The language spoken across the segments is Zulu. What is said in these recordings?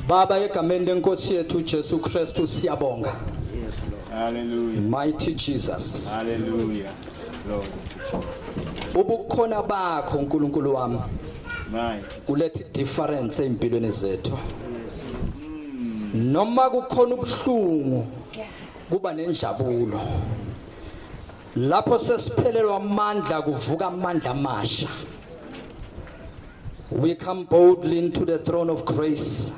Baba, egameni lenkosi yethu Jesu Kristu, siyabonga. Yes, Lord. Hallelujah. Mighty Jesus. Hallelujah. Glory to Jesus. Ubukhona bakho uNkulunkulu wami Mighty. kuletha difference empilweni zethu. Noma kukhona ubuhlungu kuba nenjabulo. Lapho sesiphelelwa amandla kuvuka amandla amasha. We come boldly into the throne of grace,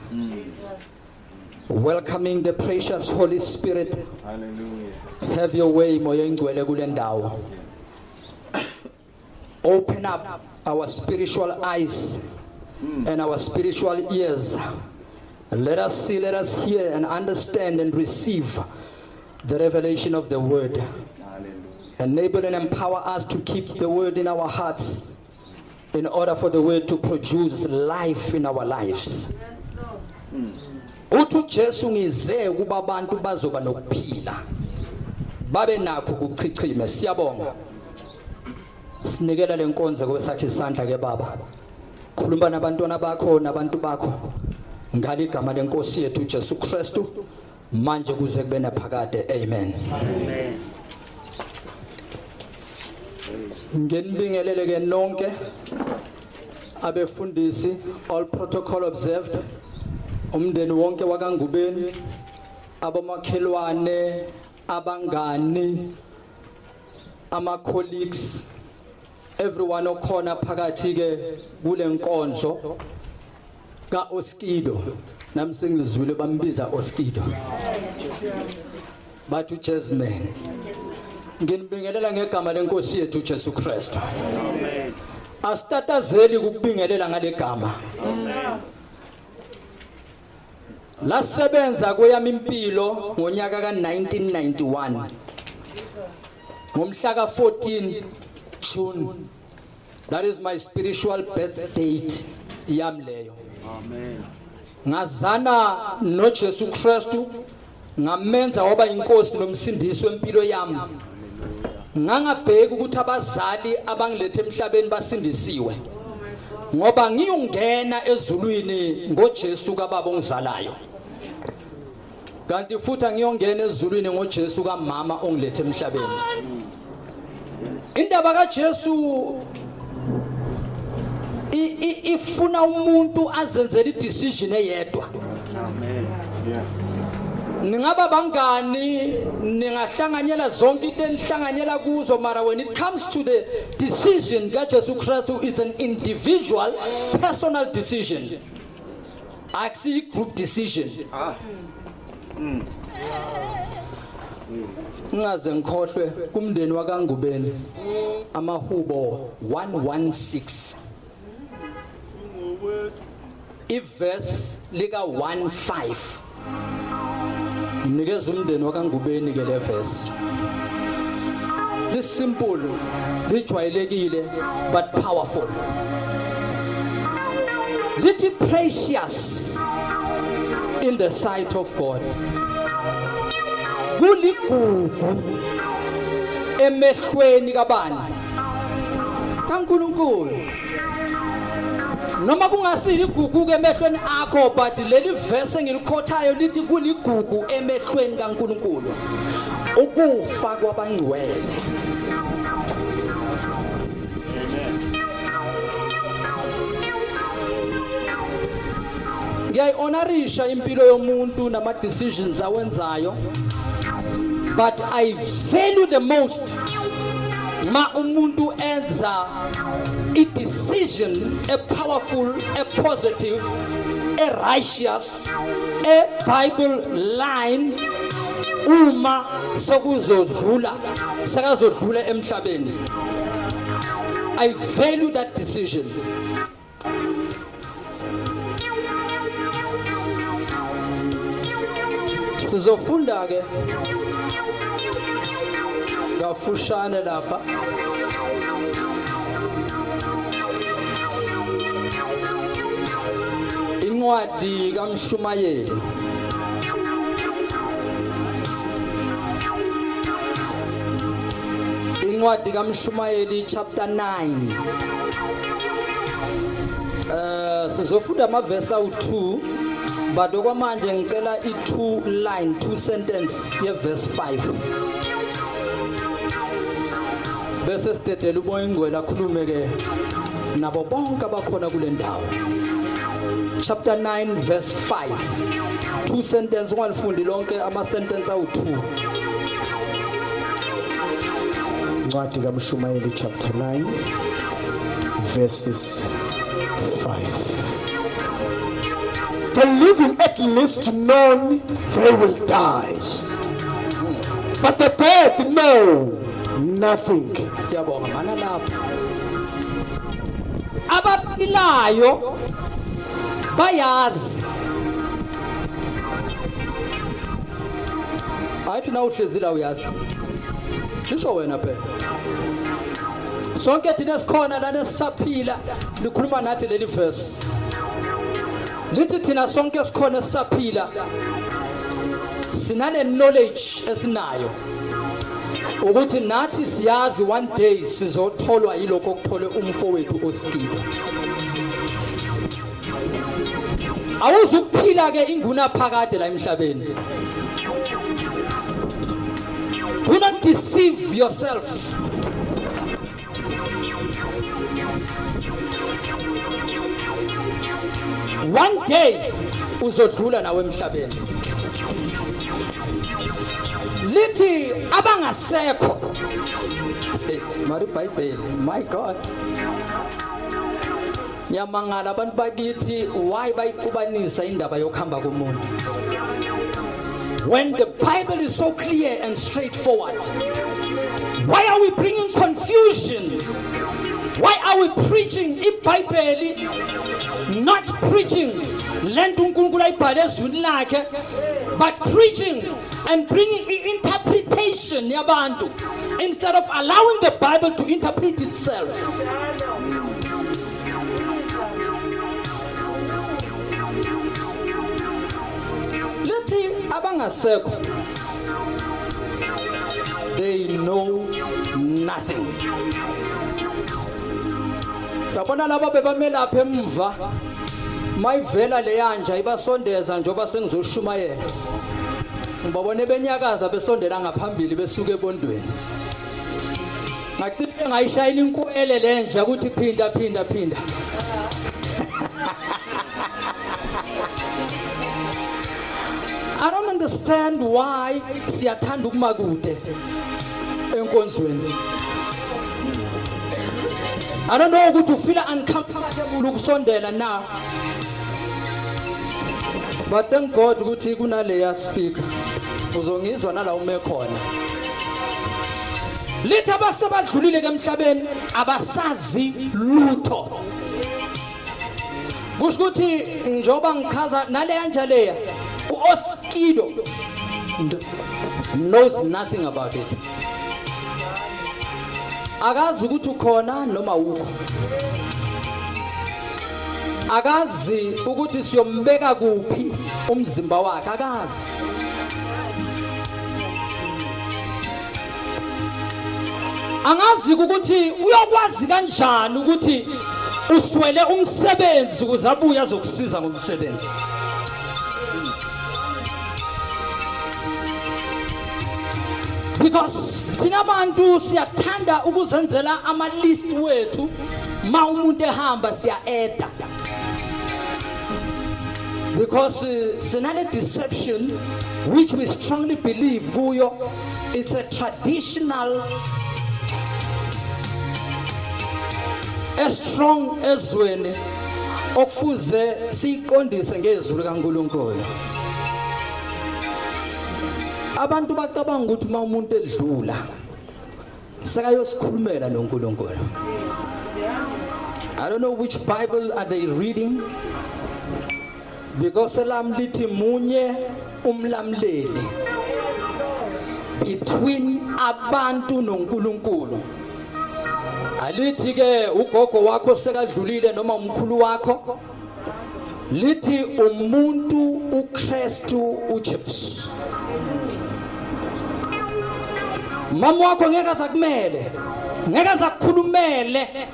welcoming the precious Holy Spirit. Hallelujah. Have your way, Moya Ingcwele, kule ndawo. Open up our spiritual eyes and our spiritual ears. Let us see, let us hear and understand and receive the revelation of the word. Hallelujah. Enable and empower us to keep the word in our hearts in order for the word to produce life in our lives. Uthi uJesu, ngize kuba abantu bazoba nokuphila, babe nakho kuchichime. Siyabonga, sinikela lenkonzo kwesakhe isandla ke Baba. Khuluma nabantwana bakho nabantu bakho ngaligama lenkosi yethu Jesu Kristu, manje kuze kube naphakade. Amen. Amen. Ngenibingelele ke nonke abefundisi, all protocol observed, umndeni wonke wakaNgubeni, abomakhelwane, abangani, ama colleagues, everyone okhona phakathi ke kule nkonzo ka Oskido. Nami sengizwile bambiza Oskido, bathi Jasmine. Nginibingelela ngegama lenkosi yethu Jesu Kristu. Amen. Asitatazeli ukubingelela ngalegama. Amen. Lasebenza kweyami impilo ngonyaka ka1991 ngomhla ka14 June. That is my spiritual birth date yami leyo. Amen. Ngazana noJesu Kristu, ngamenza waba inkosi nomsindisi wempilo yami. Ngangabheki ukuthi abazali abangilethe emhlabeni basindisiwe, ngoba ngiyongena ezulwini ngoJesu kaBaba ongizalayo, kanti futhi angiyongena ezulwini ngoJesu kamama ongilethe emhlabeni. Indaba kaJesu ifuna umuntu azenzele i-decision eyedwa. Amen. Yeah. Ningaba bangani, ningahlanganyela zonke into enihlanganyela kuzo, mara when it comes to the decision kaJesu Kristu, it's an individual personal decision, akusiyi group decision. Ngingaze ngikhohlwe kumndeni wakaNgubeni, amahubo 116 iverse lika 15. Nikeza umndeni wakaNgubeni ke le verse, lisimple, lijwayelekile but powerful. Lithi, "Precious in the sight of God," kuligugu emehlweni kabani? KaNkulunkulu. Noma kungasili igugu ke emehlweni akho, but leli verse engilikhothayo lithi kuligugu emehlweni kaNkulunkulu ukufa kwabangcwele. Amen. Ngiyayi-honorisha impilo yomuntu nama decisions awenzayo, but I value the most ma umuntu enza i-decision a-powerful, a-positive, a-righteous, a-Bible line, uma sokuzodlula, sekazodlula emhlabeni. I value that decision. Sizofunda ke kafushane lapha incwadi kaMshumayeli, incwadi kaMshumayeli chapter 9. Sizofunda amavesi awu2. But okwamanje ngicela i-two line, two sentence ye-verse 5, bese sidedela uMoya oyiNgcwele akhulume ke nabo bonke abakhona kule ndawo. Chapter 9 verse 5, two sentence, ungalifundi lonke, ama sentence awu2. Incwadi kaMshumayeli chapter 9 verses 5. The living at least know they will die, but the dead know nothing. Siyabonga mana. Lapho abaphilayo bayazi, ayithi na uhlezi la uyazi, lisho wena phela. Sonke thina esikhona lana esisaphila, likhuluma nathi leli verse. Lithi thina sonke esikhona esisaphila sinale knowledge esinayo ukuthi nathi siyazi one day sizotholwa yilokho okuthole umfowethu osikile. Awuzukuphila ke inguna phakade la emhlabeni. Do not deceive yourself. One day uzodlula nawe emhlabeni. Lithi abangasekho. Hey, mari iBhayibheli, my God, ngiyamangala abantu bakithi, why bayixubanisa indaba yokuhamba komuntu when the Bible is so clear and straightforward? Why are we bringing confusion? Why are we preaching iBhayibheli, not preaching lento uNkulunkulu ayibhale ezwini lakhe, but preaching and bringing i-interpretation yabantu instead of allowing the Bible to interpret itself? Lithi abangasekho, they know nothing. Yabona laba bebamelapha emva, mayivela leyanja ibasondeza njengoba sengizoshumayela, ngibabone benyakaza besondela ngaphambili besuke ebondweni. Ngacishe ngayishayela inkwele lenja ukuthi phinda, phinda, phinda. I don't understand why siyathanda ukuma kude enkonzweni. I don't know ukuthi ufeel uncomfortable ukusondela na, but thank God ukuthi kunaleya speaker, uzongizwa nala ume khona. Lithi abasebadlulile ke emhlabeni abasazi lutho. Kusho ukuthi njengoba ngichaza naleya njaleya, uOskido knows nothing about it. Akazi ukuthi ukhona noma ukho, akazi ukuthi siyombeka kuphi umzimba wakhe, akazi. Angazi ukuthi uyokwazi kanjani ukuthi uswele umsebenzi ukuze abuye azokusiza ngomsebenzi. Because thina abantu siyathanda ukuzenzela ama list wethu. Ma umuntu ehamba siya-eda because sinale deception which we strongly believe kuyo. It's a traditional strong ezweni okufuze siyiqondise ngezulu kaNkulunkulu. Abantu bacabanga ukuthi uma umuntu edlula sekayosikhulumela noNkulunkulu. I don't know which Bible are they reading, because elam lithi munye umlamleli between abantu noNkulunkulu. Alithi ke ugogo wakho sekadlulile noma umkhulu wakho, lithi umuntu uKristu uJesu. Mama wakho ngeke azakumele, ngeke azakukhulumele,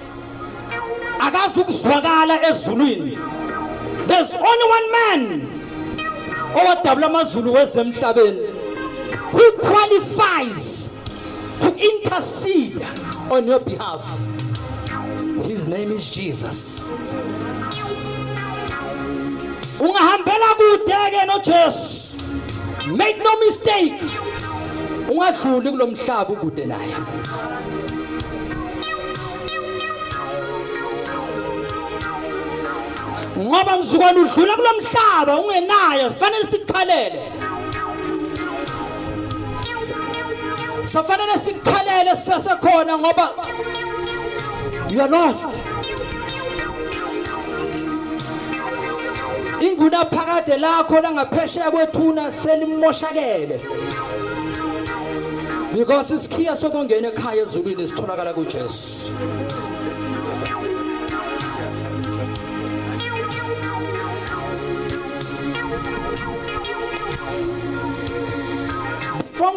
akazi ukuzwakala ezulwini. There's only one man. Owadabula amazulu wezemhlabeni. Who qualifies to intercede on your behalf? His name is Jesus. Ungahambela kude ke noJesu. Make no mistake. Ungadluli kulomhlaba ukude naye. Ngoba mzukwana udlula kulomhlaba ungenayo, fanele sikukhalele. Safanele sikukhalele sisasekhona ngoba you are lost. Inguna phakade lakho langaphesheya kwethuna selimoshakele. Because isikhiya sokungena ekhaya ezulwini sitholakala kuJesu.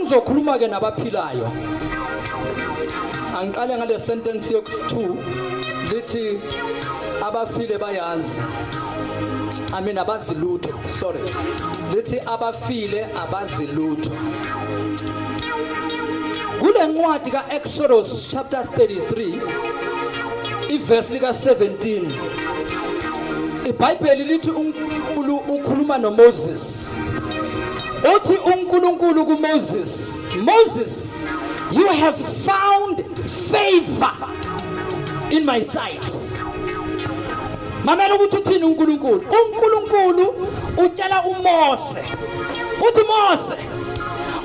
Ngizokhuluma ke nabaphilayo. Angiqale ngale sentence yoku2 lithi abafile bayazi. I mean abazi lutho, sorry. Lithi abafile abazi lutho. Kule ncwadi kaExodus chapter 33 iverse lika 17 iBhayibheli lithi uNkulunkulu ukhuluma noMoses. Uthi uNkulunkulu kuMoses, Moses, you have found favor in my sight. Mamela ukuthi uthini uNkulunkulu. uNkulunkulu utshela uMose. Uthi Mose,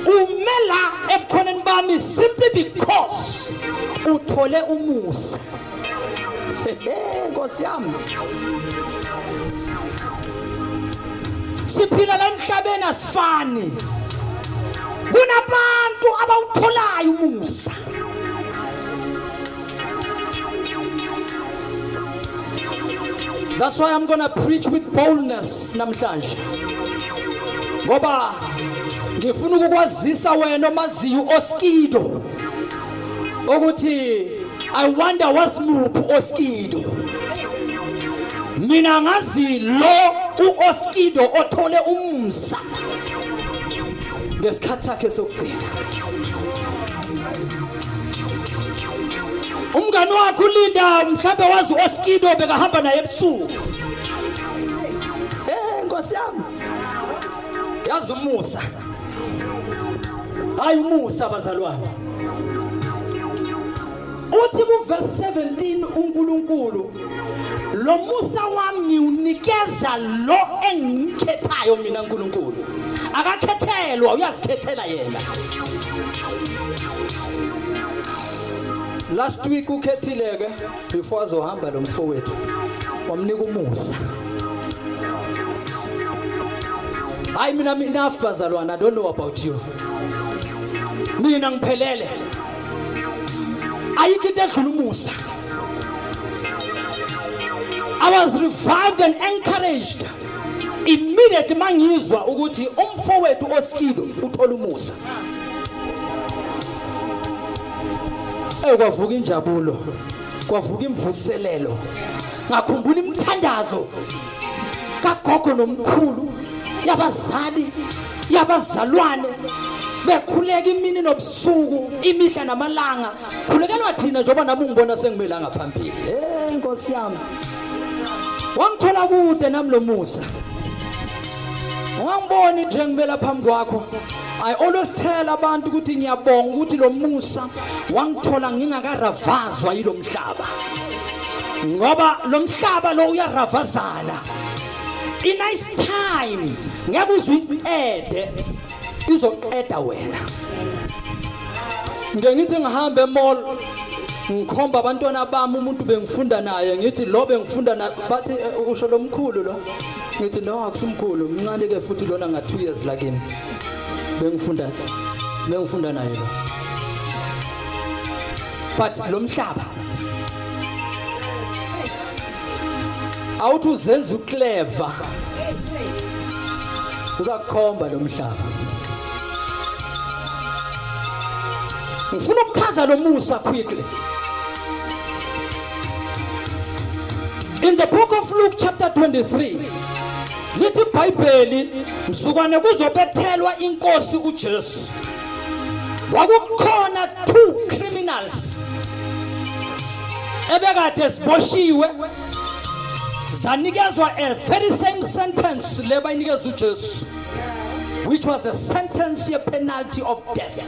umela ebukhoneni bami simply because uthole umusa. Nkosi yami. Siphila la emhlabeni asifani. Kunabantu abawutholayo umusa. That's why I'm going to preach with boldness namhlanje. Ngoba ngifuna ukukwazisa wena omaziyo Oskido ukuthi I wonder wasimuphi Oskido. Mina ngazi lo uOskido othole umsa ngesikhathi sakhe sokugcina. Umngani wakhe uLinda mhlambe wazi uOskido bekahamba naye ebusuku. Eh Nkosi yami. Yazi umusa. Hayi umusa bazalwane. Uthi ku verse 17 uNkulunkulu lo musa wami ngiwunikeza lo engimkhethayo mina uNkulunkulu. Akakhethelwa, uyazikhethela yena. Last week ukhethile ke before azohamba lo mfowethu wamnika umusa. Hayi mina enough bazalwane, I don't know about you. Mina ngiphelele. Ayikho into edlula umusa. I was revived and encouraged immediately mangizwa ukuthi umfowethu Oskido uthola umusa. Kwavuka injabulo, kwavuka imvuselelo. Ngakhumbula imithandazo kagogo nomkhulu, yabazali, yabazalwane bekhuleka imini nobusuku, imihla namalanga. Khulekelwa thina njengoba nami ungibona sengimela ngaphambili. Eh Nkosi yami. Wangithola kude nami lo musa. Ungangiboni nje ngimela phambi kwakho. I always tell abantu ukuthi ngiyabonga ukuthi lo musa wangithola ngingakaravazwa yilomhlaba. Ngoba lo mhlaba lo uyaravazana. In nice time ngeke uzwe iqede, izoqeda wena. Ngeke ngithi ngihambe emall ngikhomba abantwana bami umuntu bengifunda naye, ngithi lo bengifunda naye, bathi usho lo mkhulu lo. Ngithi no akusumkhulu, mncane ke futhi lona nga 2 years lakini. Bengifunda naye lo. But lo mhlaba awuthi uzenza uclever, uzakukhomba lo mhlaba. Ngifuna ukuchaza lo musa quickly. In the book of Luke chapter 23, Lithi iBhayibheli mzukwane kuzobethelwa inkosi uJesu, kwakukhona two criminals ebekade siboshiwe, zanikezwa a very same sentence le bayinikeza uJesu, which was the sentence ye penalty of death.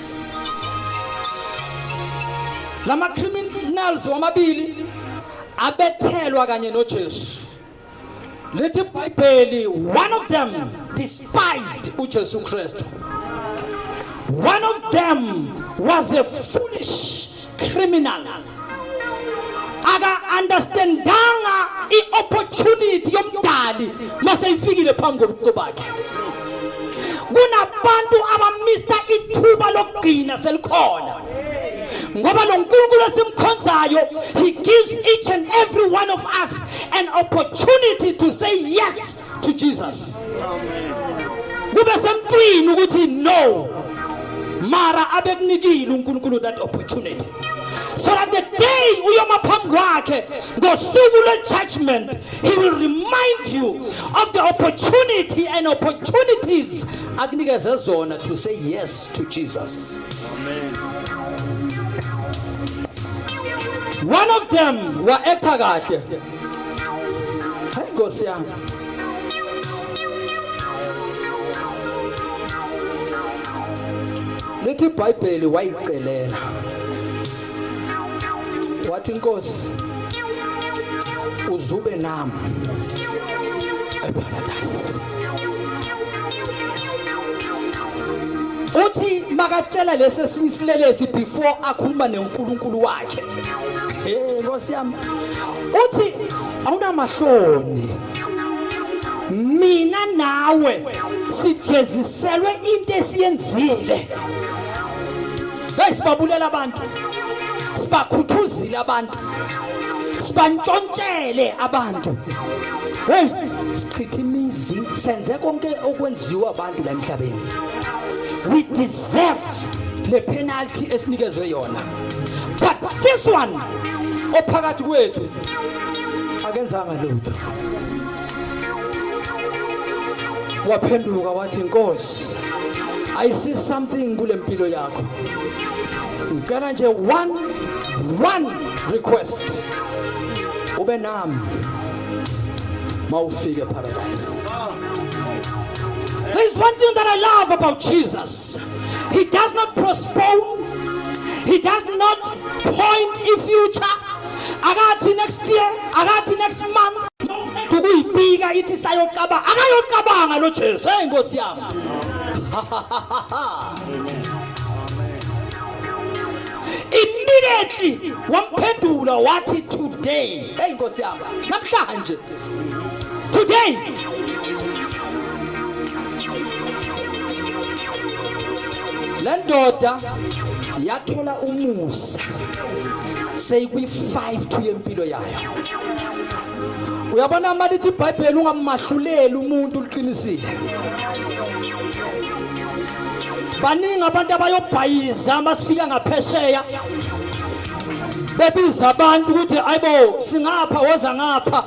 Lama criminals wamabili abethelwa kanye noJesu. Lithi iBhayibheli one of them despised uJesu Kristu. One of them was a foolish criminal. Aka understandanga iopportunity yomdali maseyifikile phambi kobuso bakhe. Kunabantu abamista ithuba lokugcina selikhona, ngoba lo nkulunkulu esimkhonzayo, he gives each and every one of us an opportunity to say yes to Jesus. Kube semntwini ukuthi no, mara abekunikile uNkulunkulu that opportunity, so that the day uyoma phambi kwakhe ngosuku lwe-judgment, he will remind you of the opportunity and opportunities akunikeze zona to say yes to Jesus. Amen. One of them wa-acta kahle. Hayi Nkosi yami, lithi iBhayibheli wayicelela, wathi Nkosi uzube nami eparadise. Uthi makatshela lesi esinye isilelesi before akhuluma neNkulunkulu wakhe. Hey Nkosi yami, uthi awunamahloni, mina nawe sijeziselwe into esiyenzile. Hey, sibabulela abantu, sibakhuthuzile abantu, sibantshontshele abantu. Hey, sichitha imizi, senze konke okwenziwa abantu la emhlabeni. We deserve le penalty esinikezwe yona, but this one ophakathi kwethu akenzanga lutho. Waphenduka wathi, Nkosi, I see something kule mpilo yakho, ngicela nje one request, ube nami mawufike paradise. There is one thing that I love about Jesus. He does not postpone. He does not point in future. Akathi next year, akathi next month. Ukuyibika ithi sayocabanga, akayocabanga lo Jesu. Hey Nkosi yami. Amen. Immediately wamphendula wathi today. Hey Nkosi yami. Namhlanje. Today. Le ndoda yathola umusa seyikwi-5 to yempilo yayo. Uyabona malithi iBhayibheli ungamahluleli umuntu, uliqinisile. Baningi abantu abayobhayiza masifika ngaphesheya, bebiza abantu ukuthi ayibo singapha, woza ngapha,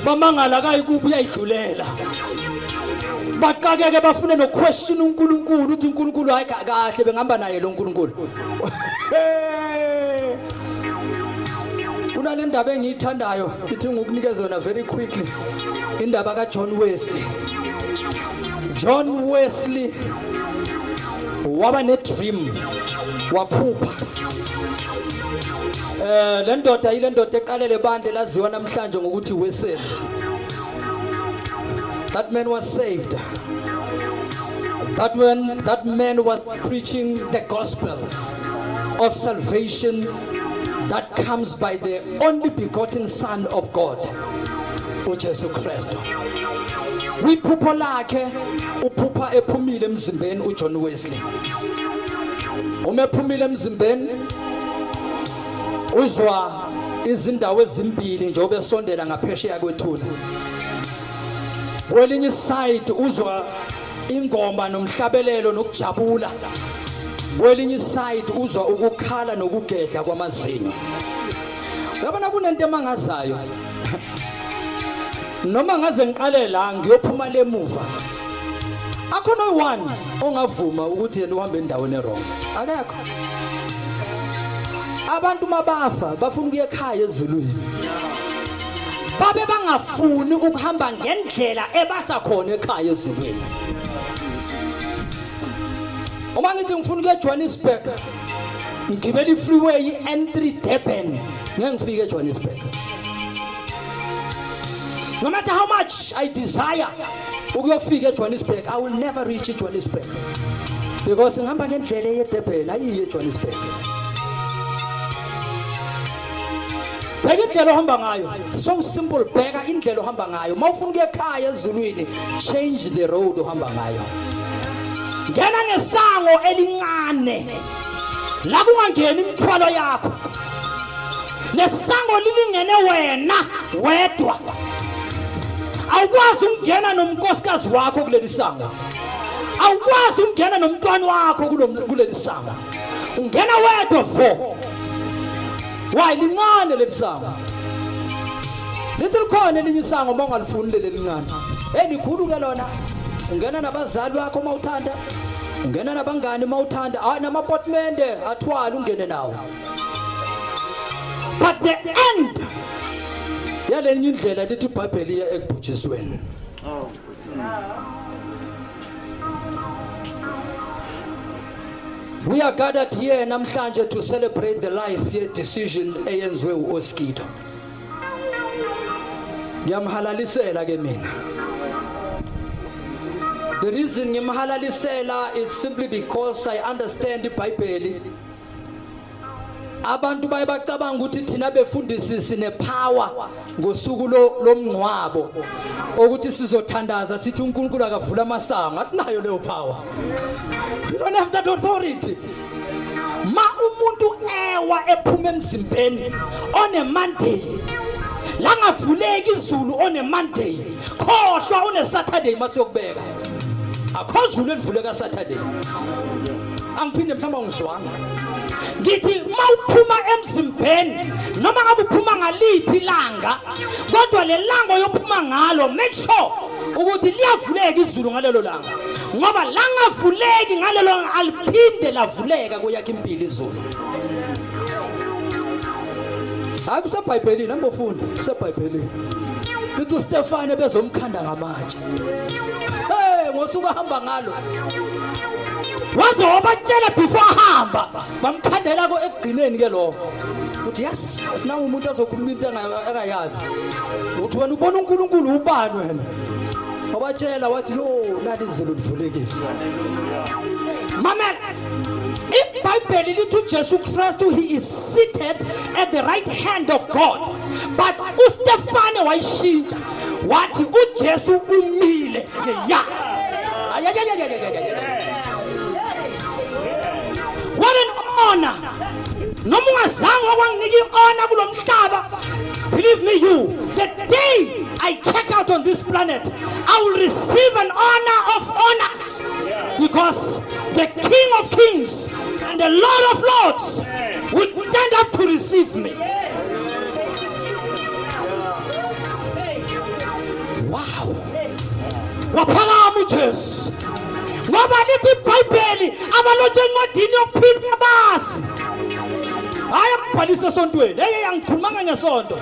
bamangala kayikuba uyayidlulela. Baqakeke bafune noquestion uNkulunkulu ukuthi uNkulunkulu hayi kahle bengihamba naye lo uNkulunkulu. Kunale ndaba engiyithandayo, ithi ngikunikeze yona very quickly, indaba kaJohn Wesley. John Wesley waba ne-dream, waphupha. Le ndoda ile ndoda eqalele bandle laziwa namhlanje ngokuthi Wesley. That man was saved. That man was preaching the gospel of salvation that comes by the only begotten Son of God, uJesu Kristu. Kwiphupho lakhe uphupha ephumile emzimbeni uJohn Wesley. Uma ephumile emzimbeni uzwa izindawo ezimbili njengoba esondela ngaphesheya kwethuna. Kwelinye iside uzwa ingoma nomhlabelelo nokujabula, kwelinye iside uzwa ukukhala nokugedla kwamazinyo. Uyabona kunento emangazayo. Noma ngaze ngiqale la ngiyophuma lemuva. Akho no one ongavuma ukuthi yena uhambe endaweni ewrong. Akekho. Abantu mabafa bafuna ukuya ekhaya ezulwini. Babe bangafuni ukuhamba ngendlela ebasa khona ekhaya ezulwini. Uma ngithi ngifuna ukuya eJohannesburg, ngigibela i-freeway i-N3 Durban, ngeke ngifike eJohannesburg. No matter how much I desire ukuyofika eJohannesburg, I will never reach eJohannesburg. Because ngihamba ngendlela eyeDurban, ayiyi eJohannesburg. Bheka indlela ohamba ngayo. So simple, bheka indlela ohamba ngayo. Mawufuna ukuya ekhaya ezulwini, change the road ohamba ngayo. Ngena ngesango elincane. La kungangeni imithwalo yakho. Lesango lilingene wena wedwa. Awukwazi ukungena nomnkosikazi wakho kuleli sango. Awukwazi ukungena nomntwana wakho kuleli sango. Ungena wedwa vo. Why lincane leli sango? Lithi likhona elinye isango uma ungalifuni leli lincane. Hey likhulu ke lona. Ungena nabazali bakho uma uthanda. Ungena nabangani uma uthanda. Ah namapotimende athwala ungene nawo. But the end yalenye indlela lithi iBhayibheli iya ekubhujisweni. Oh. We are gathered here namhlanje to celebrate the life ye decision eyenziwe uOskido. Ngiyamhalalisela ke mina. The reason ngimhalalisela is simply because I understand iBhayibheli. Abantu baye bacabanga ukuthi thina befundisi sine power ngosuku lomngcwabo ukuthi sizothandaza sithi uNkulunkulu akavula amasango. Asinayo leyo power. We don't have that authority. Ma umuntu ewa ephuma emzimbeni on a Monday, langavuleki izulu on a Monday, khohlwa une Saturday masiyokubeka. Akho zulu elivuleka Saturday. Angiphinde mhlawumbe ungizwanga. Ngithi mawuphuma emzimbeni noma ngabe uphuma ngaliphi ilanga, kodwa le langa oyophuma ngalo make sure ukuthi liyavuleka izulu ngalelo langa, ngoba langavuleki ngalelo langa aliphinde lavuleka kuyakha impilo izulu. Hayi kuseBhayibhelini, ambofunda kuseBhayibhelini. Lithi uStefane bezomkhanda ngamatshe. Hey, ngosuku ahamba ngalo waze wabatshela before ahamba, bamkhandela ko ekugcineni ke lokho uthi yes, sinawo umuntu azokhuluma into engayazi. Uthi wena ubona uNkulunkulu ubani wena? Wabatshela wathi yo, nali izulu livulekile. Mamela, iBhayibheli lithi uJesu Kristu he is seated at the right hand of God, but uStefane wayishintsha wathi uJesu umile ngeya. What an honor. Noma ungazange wakwanginika i-honor kulomhlaba, believe me you, the day I check out on this planet, I will receive an honor of honors, because the King of Kings and the Lord of Lords will stand up to receive me. Wow. Waphakama uJesu, ngoba lithi iBhayibheli abalotshwe encwadini yokuphila bazi. Hayi akubhalise esontweni. Hey, angikhulumanga ngesonto.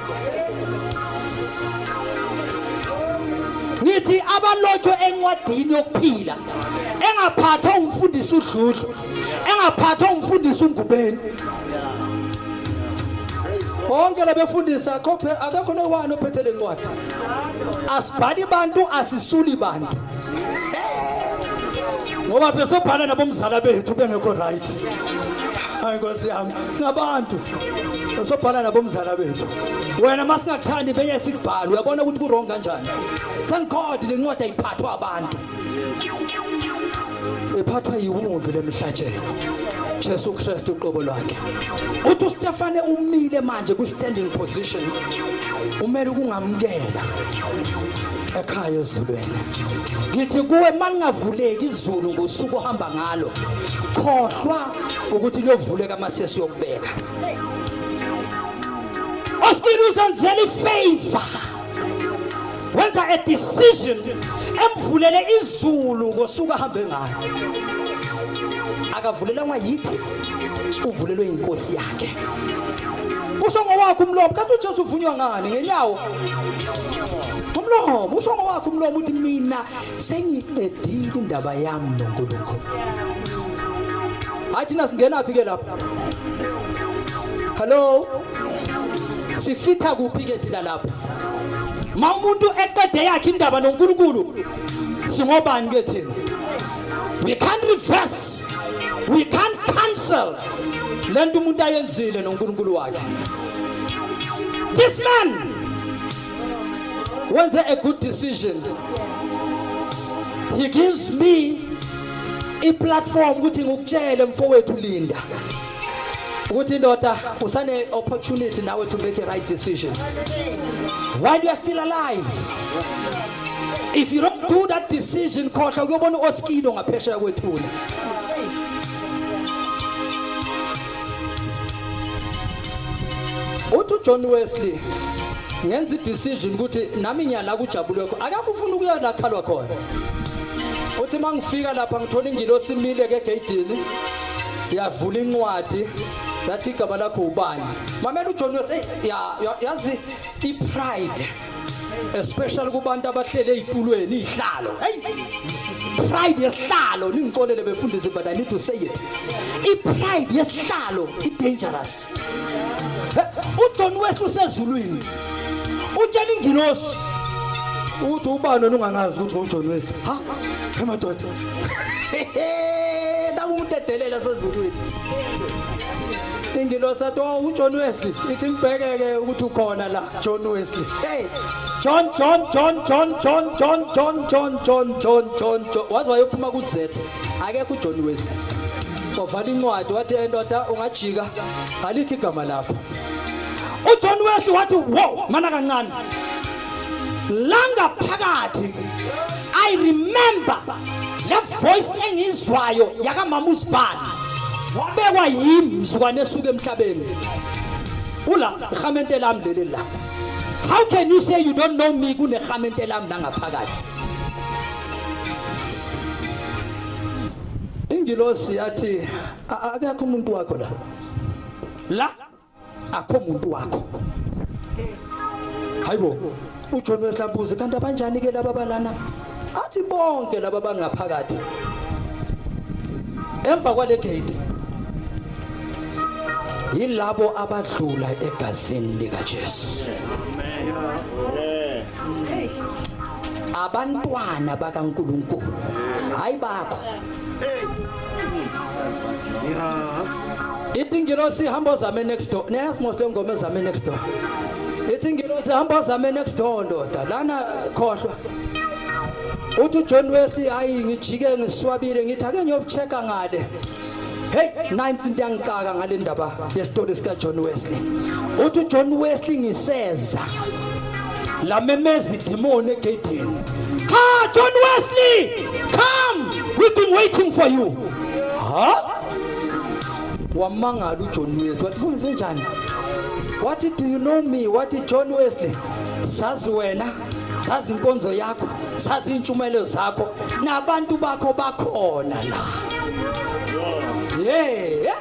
Ngithi abalotshwe encwadini yokuphila engaphathwa umfundisi uDludlu, engaphathwa umfundisi uNgubeni. Bonke labefundisi akekho noyi-one ophethe le ncwadi. Asibhali bantu, asisuli bantu, ngoba besobhala nabomzala bethu bengekho right. Hayi Nkosi yami, singabantu besobhala nabomzala bethu. Wena masingakuthandi beye sikubhala, uyabona ukuthi ku-wrong kanjani. Thank God le ncwadi ayiphathwa abantu, iphathwa yiwundlu lemihlatshelo Jesu Kristu uqobo lwakhe. Uthi uStefane umile manje ku standing position, umele ukungamukela ekhaya ezulwini. Ngithi kuwe mangavuleki izulu ngosuku ohamba ngalo, khohlwa ukuthi liyovuleka amasesi yokubeka. Oskini uzenzela ifavor. Wenza a decision emvulele izulu ngosuku ahambe ngayo. Akavulelangwa yithi, uvulelwe inkosi yakhe. Usho ngowakho umlomo, kanti uJesu uvunywa ngani ngenyawo? Umlomo, usho ngowakho umlomo uthi mina sengiqedile indaba yami noNkulunkulu. Hayi thina singena phi ke lapha? Hello? Sifitha kuphi ke thina lapha? Ma umuntu eqede yakhe indaba noNkulunkulu singobani ke thina? We can't reverse. We can't cancel lento umuntu ayenzile noNkulunkulu wakhe. This man wenze a good decision. He gives me i-platform ukuthi ngikutshele mfowethu Linda ukuthi indoda usane opportunity nawe to make a right decision while you are still alive. If you don't do that decision, khohlwa kuyobona uOskino ngaphesheya kwethuna. Uthi uJohn Wesley ngenza i-decision ukuthi nami ngiyala kujabulwe khona, akakho ufuna ukuya la khalwa khona. Uthi mangifika lapha ngithola ingilosi imile ke egeyidini, yavula incwadi yathi igama lakho ubani. Mamela uJohn Wesley, ya yazi i-pride especially kubantu abahlele ezitulweni izihlalo. Hey, pride yesihlalo, ningixolele befundisi but I need to say it. I-pride yesihlalo i-dangerous. uJohn Wesley usezulwini utshela ingilosi ukuthi ubani wena ungangazi ukuthi uJohn Wesley. Ha, emadoda, naku umuntu edelela sezulwini. Ingilosi athi oh uJohn Wesley, ithi ngibhekeke ukuthi ukhona la John Wesley. Hey John John John John John John John John John John John John, waze wayophuma ku Z, akekho uJohn Wesley. Wavala incwadi wathi endoda ungajika alikho igama lakho. uJohn Wesley wathi wow, mana kancane la ngaphakathi I remember le voice engizwayo yakamama uSibani wabekwa yimi mzukwane esuka emhlabeni ula ihamente lami leli la. How can you say you don't know me kunehamente lami la ngaphakathi? Ingilosi yathi akekho umuntu wakho la, la akho umuntu wakho. Hayibo, uJohn Wesley abuze kanti abanjani ke laba balana? Athi bonke laba bangaphakathi emva kwale gate yilabo abadlula egazini likaJesu. Amen. Abantwana bakaNkuluNkulu, hayi bakho. Ithi ingilosi hamba ozame next door. Niyazi mos le ngoma ezame next door. Ithi ingilosi hamba ozame next door ndoda lana khohlwa. Uthi uJohn Wesley hayi ngijike ngiswabile ngithi ake ngiyobuchecka ngale. Hey, nansi into yangixaka ngale ndaba yesitori sika John Wesley. Uthi uJohn Wesley ngiseza lamemeza idimoni egeyidini. Ha, John Wesley, come, we've been waiting for you. Ha? Wamangala uJohn Wesley wathi kwenze njani? Wathi do you know me? Wathi John Wesley, sazi wena, sazi inkonzo yakho, sazi intshumayelo zakho, nabantu bakho bakhona la. Yeah.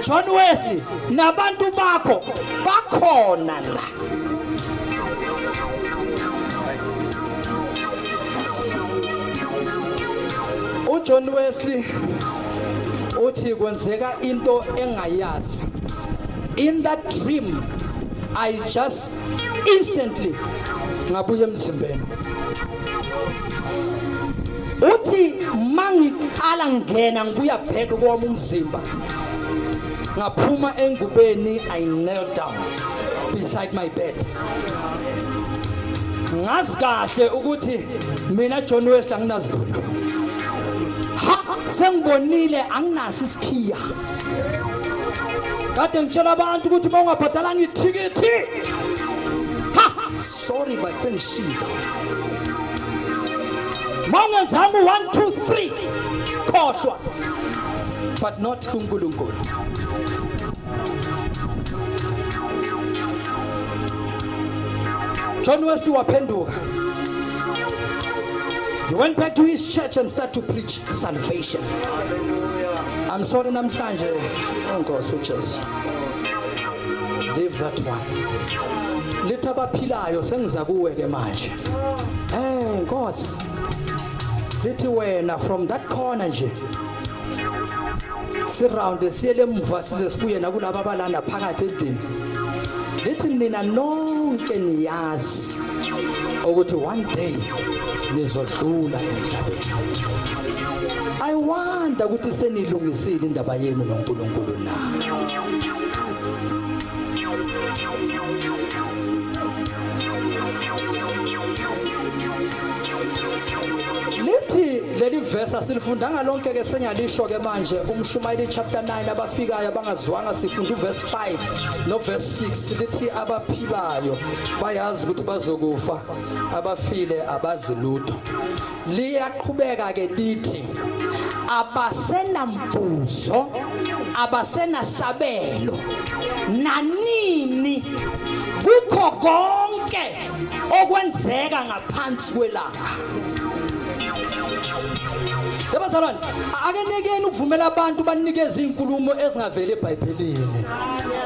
John Wesley, nabantu bakho bakhona la. uJohn Wesley uthi kwenzeka into engayazi. In that dream I just instantly ngabuya emzimbeni. Uthi mangiqala ngena ngibuya back kwami umzimba, ngaphuma engubeni, I knelt down beside my bed. Ngazi kahle ukuthi mina John Wesley anginazulu. Ha, sengibonile anginaso isikhiya. Kade ngitshela abantu ukuthi mawungabhadalanga ithikithi, ha, sorry but sengishilo, mawungenzanga u1 2 3 khohlwa, but not kuNkulunkulu. John Wesley waphenduka. He went back to his church and started to preach salvation. I'm sorry namhlanje, oh Nkosi uJesu. Leave that one. Lithi abaphilayo sengiza kuwe ke manje. Eh Nkosi. Lithi wena from that corner nje. Siround siyele emuva size sibuye nakulabo abalanda phakathi edini. Lithi nina nonke niyazi ukuthi one day nizodlula emhlabeni. I wonder ukuthi senilungisile indaba yenu noNkulunkulu na. Lithi leli verse asilifundanga lonke ke, sengiyalisho ke manje, umshumayeli chapter 9, abafikayo abangazwanga, sifunda uverse 5 no verse 6. Lithi abaphilayo bayazi ukuthi bazokufa, abafile abazi lutho. Liyaqhubeka ke lithi abasenamvuzo, abasenasabelo nanini kukho konke okwenzeka ngaphansi kwelanga. Yabazalwane, ake nekeni ukuvumela abantu banikeze izinkulumo ezingaveli eBhayibhelini.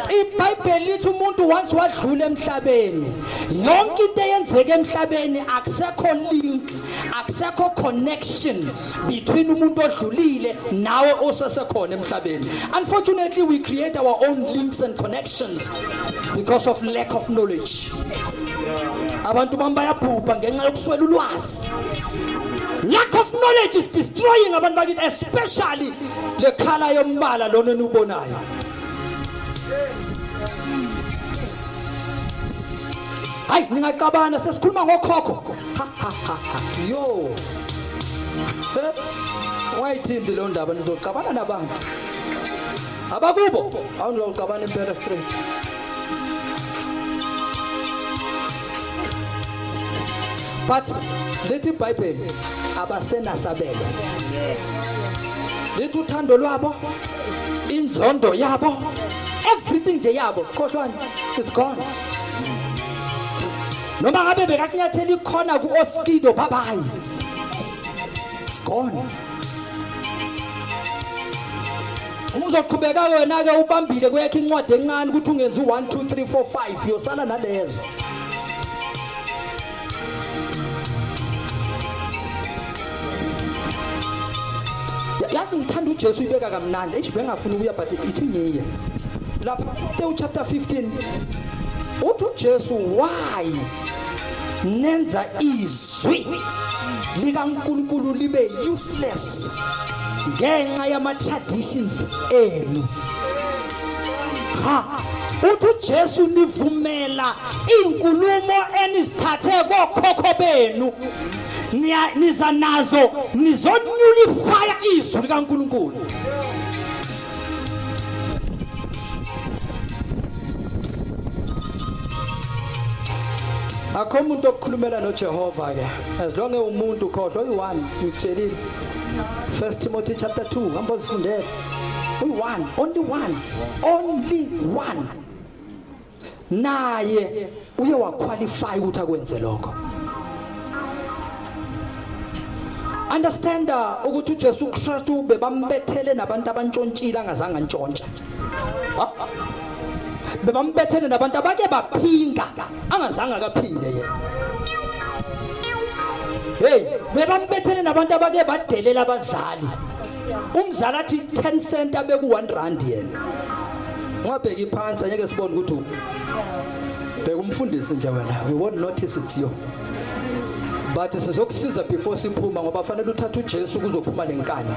IBhayibheli lithi umuntu once wadlula emhlabeni, yonke into eyenzeka emhlabeni akusekho link, akusekho connection between umuntu odlulile nawe osesekhona emhlabeni. Unfortunately, we create our own links and connections because of lack of knowledge. Abantu bami bayabhubha ngenxa yokuswela ulwazi. Lack of knowledge is destroying abantu bakithi, especially le khala yombala lona enibonayo. Hayi, ningacabana sesikhuluma ngokhokho. Ha ha ha ha. Yo. Wayithindi lo ndaba, nizoxabana nabantu. Abakubo, awunizoxabana impela straight. But lithi iBhayibheli abasenasabelo. Lithi uthando lwabo, inzondo yabo, everything nje yabo, khohlwani, it's gone. Noma ngabe bekakunyathela ikhona ku-Oskido, bye bye. It's gone. Uma uzoqhubeka wena ke ubambile kuyakho incwadi encane ukuthi ungenzi 1 2 3 4 5, yosala nalezo. Yazi ngithanda uJesu ibeka kamnandi, eish bengafuni ukuya but ithi ngiye. Lapha Matthew chapter 15 uthi uJesu, why nenza izwi likaNkulunkulu libe useless ngenxa yama traditions enu? Ha, uthi uJesu nivumela inkulumo enizithathe kokhokho benu, niza nazo nizonulifya izwi likaNkulunkulu. Akho umuntu okukhulumela noJehova ke, as long as umuntu khohlwa uyi-one. Ngikutshelile, First Timothy chapter 2, hamba uzifundele. Uyi-one, only one, only one, naye uye waqualify ukuthi akwenze lokho. Understand ukuthi uJesu Kristu bebambethele nabantu abantshontshile, angazange antshontshe. Bebambethele nabantu abake baphinga, angazange akaphinde yena. Hey, bebambethele nabantu abake badelela abazali. Umzali athi 10 cent abeku 1 rand yena. Ungabheki phansi, angeke sibone ukuthi bheka umfundisi nje wena. We won't notice it's you. But sizokusiza before siphuma, ngoba fanele uthathe uJesu kuzophuma lenkani.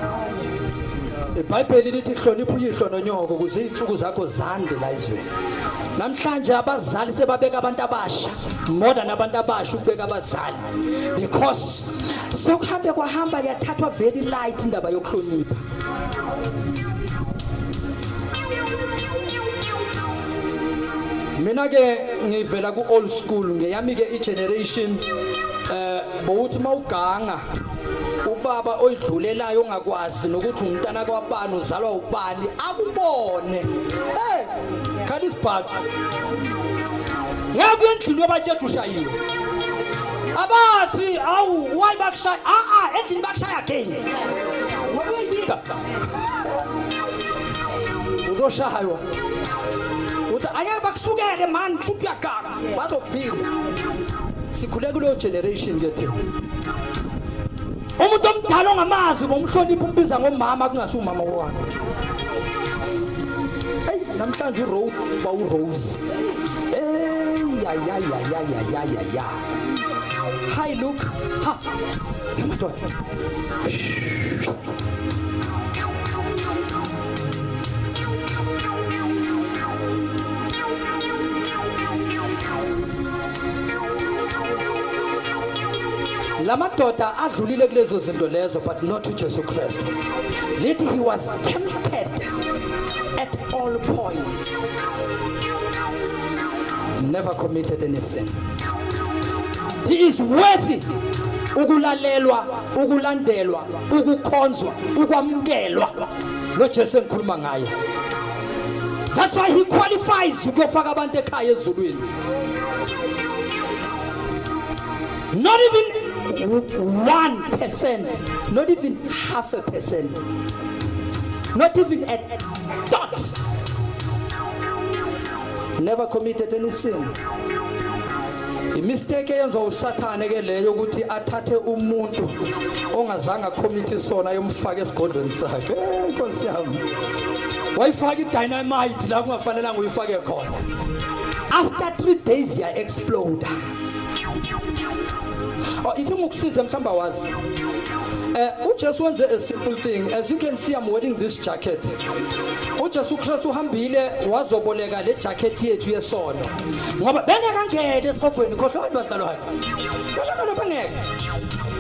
IBhayibheli lithi hlonipha uyihlo nonyoko ukuze izinsuku zakho zande la ezweni. Namhlanje abazali sebabeka abantu abasha more than abantu abasha ukubeka abazali, because sekuhambe kwahamba yathathwa very light indaba yokuhlonipha. Mina ke ngivela ku old school, ngeyami ke i-generation, bowuthi mawuganga ubaba oyidlulelayo ongakwazi nokuthi umntana kwabani, uzalwa ubani, akubone, hey, khala isibhaxu. Ngeke uye endlini yobatshela ushayiwe. Abathi awu why bakushaya? Endlini bakushaya again. Ngokuyibika. Uzoshaywa. Uthi angeke bakusukele man, kusho uyaganga. Bazophinda. Sikhule kuleyo generation ke thina. Umuntu omdala ongamazi bomhlonipha umbiza ngomama kungasi umama wakho. Hey, namhlanje uRose ba uRose. Hey, ya ya ya ya ya ya ya. Hi look. Ha. Yamadoda. Lamadoda adlulile kulezo zinto lezo, but not uJesu Kristu. Lithi he was tempted at all points. Never committed any sin. He is worthy ukulalelwa, ukulandelwa, ukukhonzwa, ukwamukelwa. Lo Jesu engikhuluma ngaye. That's why he qualifies ukuyofaka abantu ekhaya ezulwini. Not even 1%, not even 0.5%, not even a dot. Never committed any sin. Imistake eyenziwa uSathane ke leyo ukuthi athathe umuntu ongazange acommit isona yomfaka esigodlweni sakhe. Eh Nkosi yami. Wayifaka idynamite la kungafanelanga uyifake khona. After 3 days ya explode. Oh, ithi ngokusiza mhlamba wazi. uJesu wenze a simple thing. As you can see, I'm wearing this jacket. uJesu Kristu uhambile wazoboleka le jacket yethu yesono. Ngoba bengekangene esigogweni khohlwa bazalwane. No bengeke.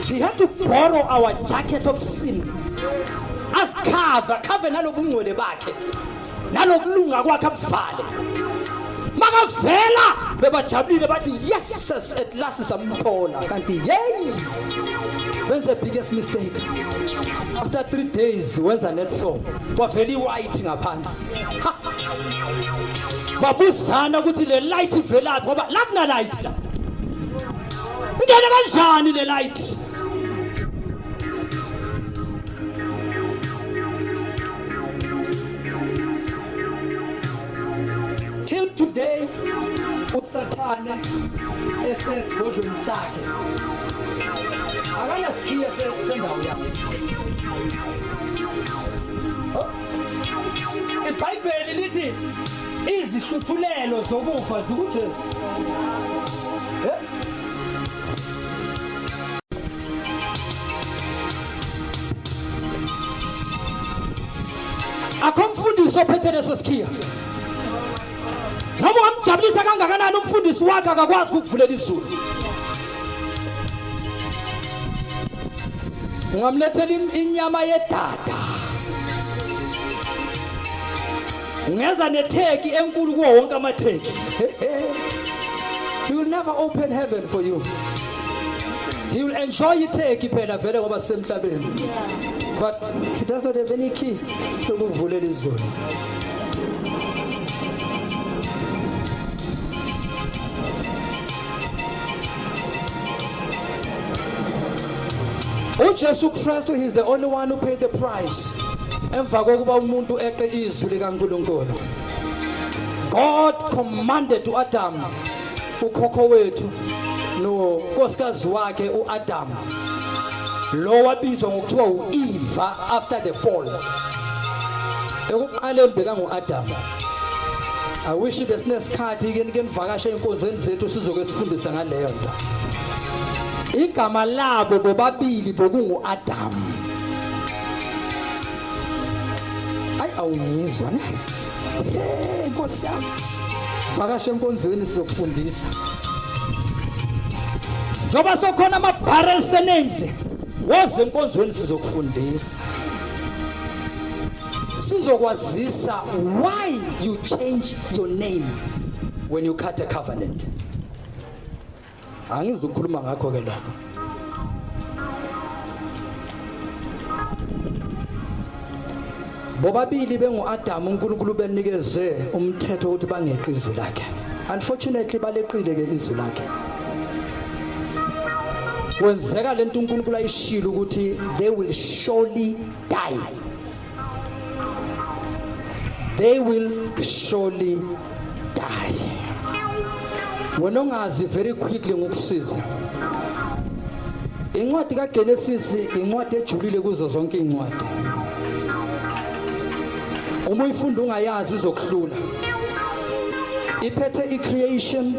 He had to borrow our jacket of sin. As cover nalobungcwele bakhe. Nalokulunga kwakhe abuvale. Makavela bebajabulile bathi yes at last samthola kanti yey wenza the biggest mistake. After 3 days wenza net so kwavela iwhite ngaphansi. Babuzana ukuthi le light ivelaphi ngoba la kuna light la. Ingene kanjani le light? Till today uSathane esesigodlweni sakhe akanasikhiya sendawo yakhe. iBhayibheli lithi izihluthulelo zokufa zikuJesu. Akho mfundisi ophethe leso sikhiya. Noma ungamjabulisa kangakanani umfundisi wakhe akakwazi ukukuvulela izulu. Ungamlethela inyama yedada. Ungeza netheki enkulu kuwo wonke amatheki. He will never open heaven for you. He will enjoy itheki phela vele ngoba sisemhlabeni. But he does not have any key yokuvulela izulu. uJesu Kristu, he is the only one who paid the price. Emva kokuba umuntu eqe izwi likaNkulunkulu. God commanded uAdam, ukhokho wethu nonkosikazi wakhe uAdam. Lo wabizwa ngokuthiwa uEva after the fall. Ekuqaleni beka nguAdam. I wish besinesikhathi ke nivakashe enkonzweni zethu sizoke sifundise ngaleyo nto. Igama labo bobabili bokunguAdam. Ay awungizwa ne? Hey Nkosi yami. Vakashe enkonzweni sizokufundisa. Njoba sokhona ama barrel surnames. Woze enkonzweni sizokufundisa. Sizokwazisa why you change your name when you cut a covenant. Angizukukhuluma ngakho ke lokho. Bobabili benguAdam uNkulunkulu benikeze umthetho ukuthi bangeqi izwi lakhe. Unfortunately baleqile ke izwi lakhe. Kwenzeka lento uNkulunkulu ayishilo ukuthi they will surely die. They will surely die. Wena ongazi, very quickly ngokusiza. Incwadi kaGenesis incwadi ejulile kuzo zonke incwadi. Uma uyifunda ungayazi izokuhlula. Iphethe i-creation,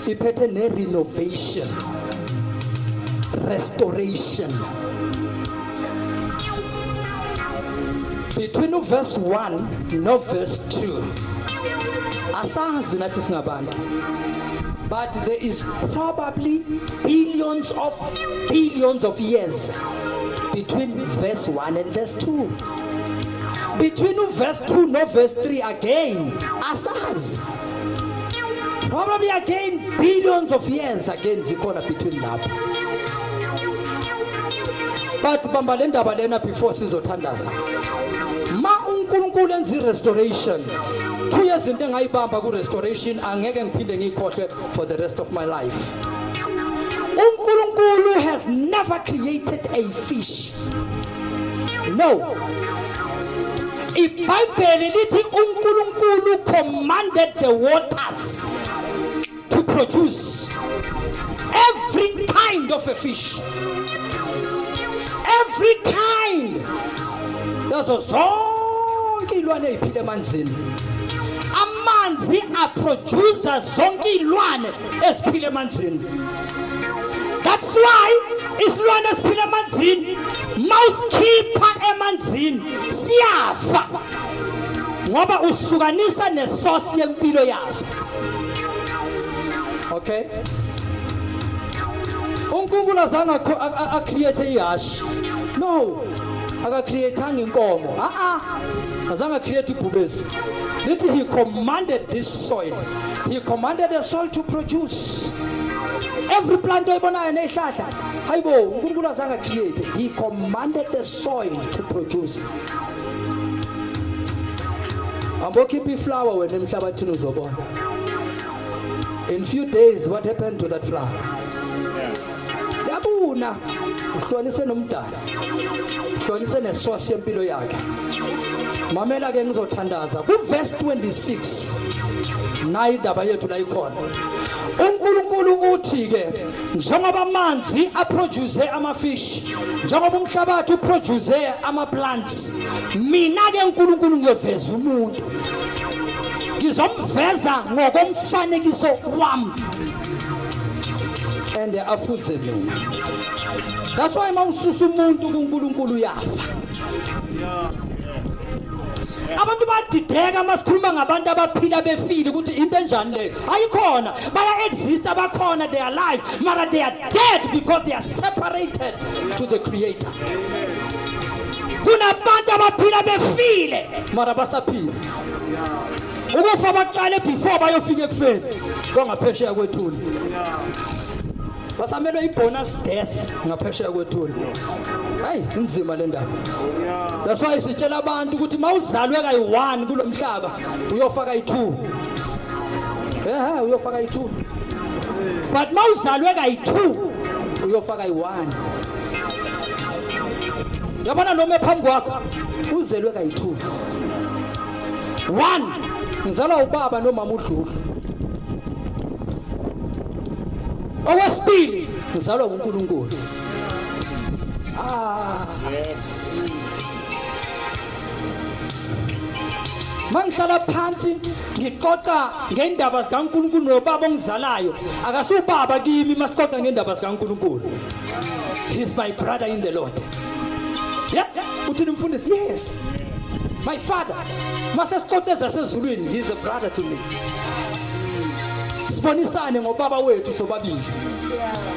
iphethe ne-renovation, restoration. Between verse 1 no verse 2, asazi nathi singabantu, but there is probably billions of billions of years between verse 1 and verse 2. Between verse 2 no verse 3 again, asazi, probably again billions of years again zikhona between lapho. But bamba le ndaba lena before sizothandaza. Ma uNkulunkulu enza i-restoration, two yezinto engayibamba ku-restoration angeke ngiphinde ngiyikhohlwe for the rest of my life. UNkulunkulu has never created a fish. No, iBhayibheli lithi uNkulunkulu commanded the waters to produce every kind of a fish, every kind yazo zonke ilwane eziphila emanzini. Amanzi aproduce zonke ilwane eziphila emanzini. That's why isilwane esiphila emanzini, mawusikhipha emanzini, siyafa, ngoba usihlukanisa nesource yempilo yaso. Okay, uNkulunkulu azange acreate ihashi. No, akacreateanga inkomo. A a azange acreate ibhubesi. Lithi he commanded this soil, he commanded the soil to produce every plant oyibonayo nezihlahla. Hayibo, uNkulunkulu azange acreate, he commanded the soil to produce. Ambokhipha iflower wena emhlabathini, uzobona in few days what happened to that flower. Yabuna. Uhlukanise nomdala, uhlukanise nesource yempilo yakhe. Mamela ke, ngizothandaza ku verse 26. Nayi indaba yethu la ikhona. uNkulunkulu uthi ke, njengoba amanzi aproduce ama-fish, njengoba umhlabathi uproduce ama-plants, mina ke uNkulunkulu ngiyoveza umuntu, ngizomveza ngokomfanekiso wami and afuze mina. That's why mawususa umuntu kuNkulunkulu uyafa. Abantu badideka masikhuluma ngabantu abaphila befile ukuthi into enjani leyo. Ayikhona, baya exist, abakhona, they are alive, mara they are dead because they are separated to the creator. Kunabantu abaphila befile mara basaphila. Ukufa baqale before bayofika ekufeni kwangaphesheya kwethuna, basamelwe i-bonus death ngaphesheya kwethuna. Hayi, inzima le ndaba. That's why sitshela abantu ukuthi mawuzalwe kayi-1 kulo mhlaba uyofa kayi-2. Ehe, uyofa kayi-2, but mawuzalwe kayi-2 uyofa kayi-1. Yabona, noma ephambi kwakho uzelwe kayi-2. One, ngizalwa ubaba nomama uDludlu. Okwesibili, ngizalwa uNkulunkulu. Ah, mangihlala phansi ngixoxa ngendaba zikaNkulunkulu nobaba ongizalayo, akasubaba kimi. Masixoxa ngendaba zikaNkulunkulu, he's my brother in the Lord. Yeah, uthini mfundisi? Yes, my father. Mase sixoxe zasezulwini, he's a brother to me. Sibonisane ngobaba wethu sobabili.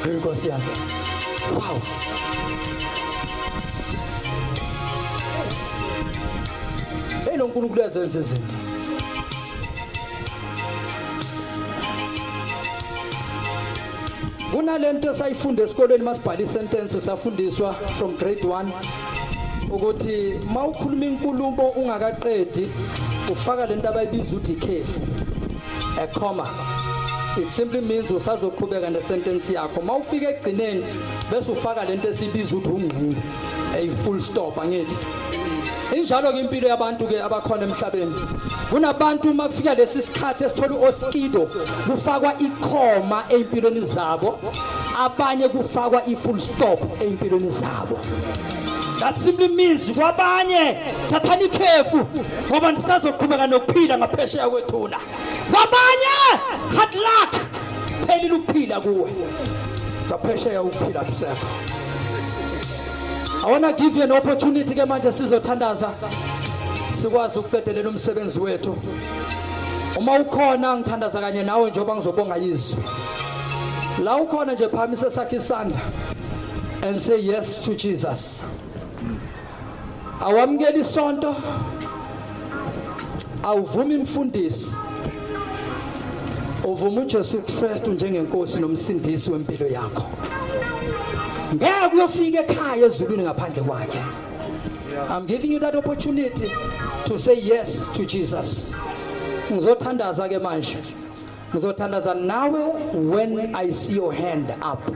Hey, Nkosi yami, wow. Hey, lo nkulunkulu uyazenza izinto. Kunalento esayifunda esikolweni masibhala isentence. Safundiswa from grade 1 ukuthi mawukhuluma inkulumo ungakaqedi ufaka lento abayibiza ukuthi ikhefu. A comma, it simply means usazoqhubeka nesentence yakho. Mawufika ekugcineni bese ufaka lento esibiza ukuthi ungqi, a full stop. Angithi injalo ke impilo yabantu ke abakhona emhlabeni? Kunabantu uma kufika lesi sikhathi esithola uoskido, kufakwa ikhoma empilweni zabo, abanye kufakwa i-full stop empilweni zabo. That simply means kwabanye, thathani ikhefu ngoba nisazoqhubeka nokuphila ngaphesheya kwethuna. Kwabanye, hard luck, phelile ukuphila kuwe, ngaphesheya ukuphila kusekho. I want to give you an opportunity ke manje, sizothandaza sikwazi ukuqedelela umsebenzi wethu. Uma ukhona, ngithandaza kanye nawe njengoba ngizobonga izwi. La ukhona nje, phakamisa sakhe isandla and say yes to Jesus. Awamukeli isonto, awuvumi imfundisi, uvuma uJesu Kristu njengenkosi nomsindisi wempilo yakho. Ngeke uyofika ekhaya ezulwini ngaphandle kwakhe. I'm giving you that opportunity to say yes to Jesus. Ngizothandaza ke manje, ngizothandaza nawe when I see your hand up.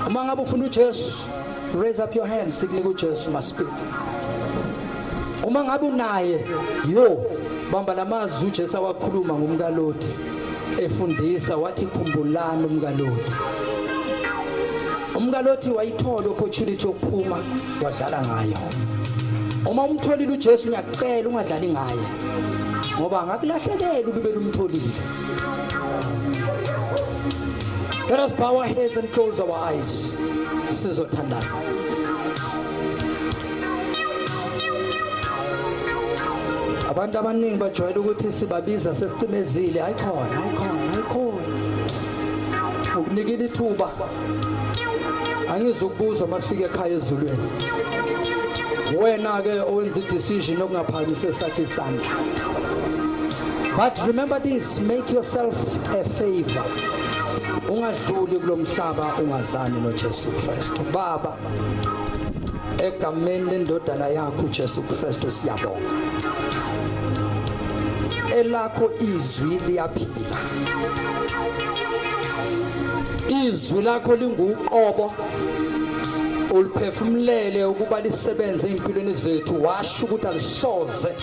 Uma ngabe ufuna uJesu, raise up your hand, sikunika uJesu maspeed. Uma ngabe unaye, yo bamba lamazwi uJesu awakhuluma ngumkaLothi efundisa, wathi, "Khumbulani umkaLothi." UmkaLothi wayithola opportunity yokuphuma, wadlala ngayo. Uma umtholile uJesu, ngiyacela ungadlali ngaye ngoba angakulahlekela ulube lumtholile. Let us bow our heads and close our eyes, sizothandaza. Abantu abaningi bajwayele ukuthi sibabiza sesicimezile. Ayikhona, ayikhona, ayikhona. Ukunikile ithuba, angizukubuzwa masifike ekhaya ezulwini. Wena ke owenza i-decision yokungaphakamisa sakhe isandla, but remember this: make yourself a favor, ungadluli kulomhlaba ungazani noJesu Kristu. Baba, egameni lendodana yakho uJesu Kristu, siyabonga. Elakho izwi liyaphila, izwi lakho linguqobo, uliphefumulele ukuba lisebenze empilweni zethu. Washo ukuthi alisoze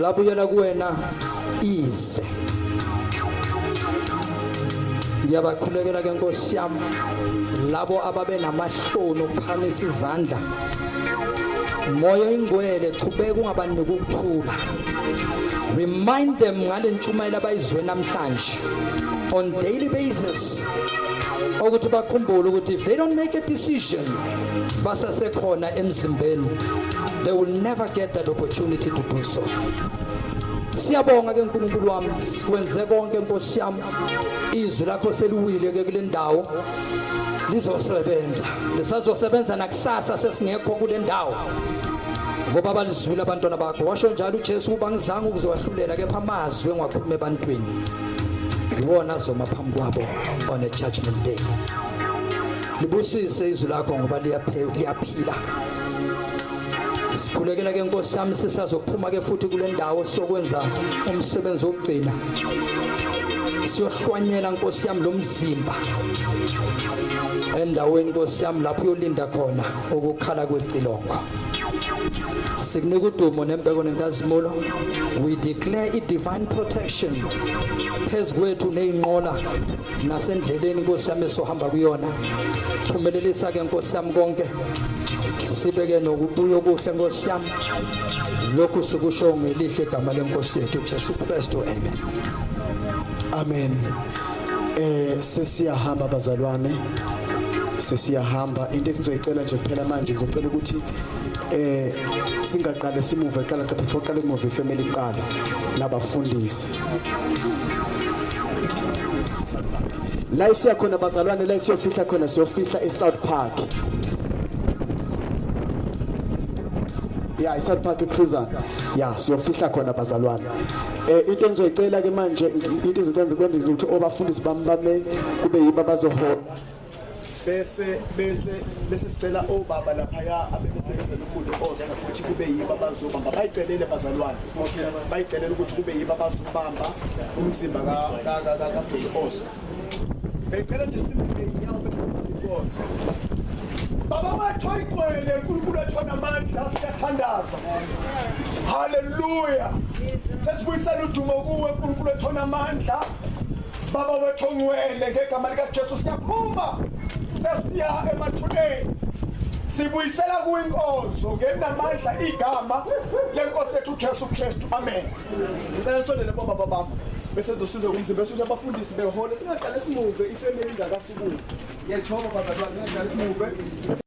labuyela kuwena ize. Ngiyabakhulekela ke, Nkosi yami, labo ababe namahloni okuphakamisa izandla. Moya Ingcwele, chubeka ungabaniki ukuthula. Remind them ngale ntshumayelo abayizwe namhlanje on daily basis, ukuthi bakhumbule ukuthi if they don't make a decision basasekhona emzimbeni, they will never get that opportunity to do so. Siyabonga ke, uNkulunkulu wami, sikwenze konke, Nkosi yami. Izwi lakho seliwile ke kule ndawo, lizosebenza, lisazosebenza nakusasa sesingekho kule ndawo ngoba balizwile abantwana bakho. Washo njalo uJesu kuba ngizange ukuzowahlulela, kepha amazwi engiwakhuluma ebantwini iwona azoma phambi kwabo on a judgment day. Libusise izwi lakho ngoba liyaphila. Sikhulekela ke, Nkosi yami, sisazophuma ke futhi kule ndawo sokwenza umsebenzi wokugcina, siyohlwanyela, Nkosi yami, lo mzimba endaweni, Nkosi yami, lapho uyolinda khona ukukhala kwecilongo. Sikunika udumo nembeko nenkazimulo. We declare i divine protection phezu kwethu nezinqola nasendleleni, Nkosi yami, esohamba kuyona. Phumelelisa ke, Nkosi yami, konke, sibeke nokubuya okuhle, Nkosi yami. Lokhu sikusho ngelihle igama lenkosi yethu Jesu Kristu, amen. Amen. Sesiyahamba bazalwane, sesiyahamba. Into esizoyicela nje kuphela manje, ngizocela ukuthi singaqale simuve qala before qale kumove ifamily kuqala nabafundisi. La isiya khona bazalwane, la isiyofihla khona, siyofihla eSouth Park. Ya, iSouth Park ePrison. Ya, siyofihla khona bazalwane. Into engizoyicela ke manje, into ezokwenza kwenza ukuthi obafundisi bami bame kube yibo abazohola. Bese bese bese sicela obaba laphaya abebesebenza nomuntu Oscar ukuthi kube yibo abazobamba. Bayicelele bazalwane. Bayicelele ukuthi kube yibo abazobamba umzimba ka ka ka ka ka Oscar. Beyicela nje simile inyawo bese sibamba inkonzo. Baba wethu oyingcwele, uNkulunkulu wethu onamandla, siyathandaza. Haleluya. Sesibuyisela udumo kuwe, uNkulunkulu wethu onamandla. Baba wethu ongcwele, ngegama likaJesu siyaphuma sesiya emathuneni. Sibuyisela kuwe inkonzo ngenamandla igama lenkosi yethu uJesu Kristu. Amen. Ngicela nisondele bobaba bami. Bese sizosiza kumzimba bese abafundisi behole singaqale simuve ifamily ingakasukumi. Ngiyayithoba bazalwane, ngingaqale simuve.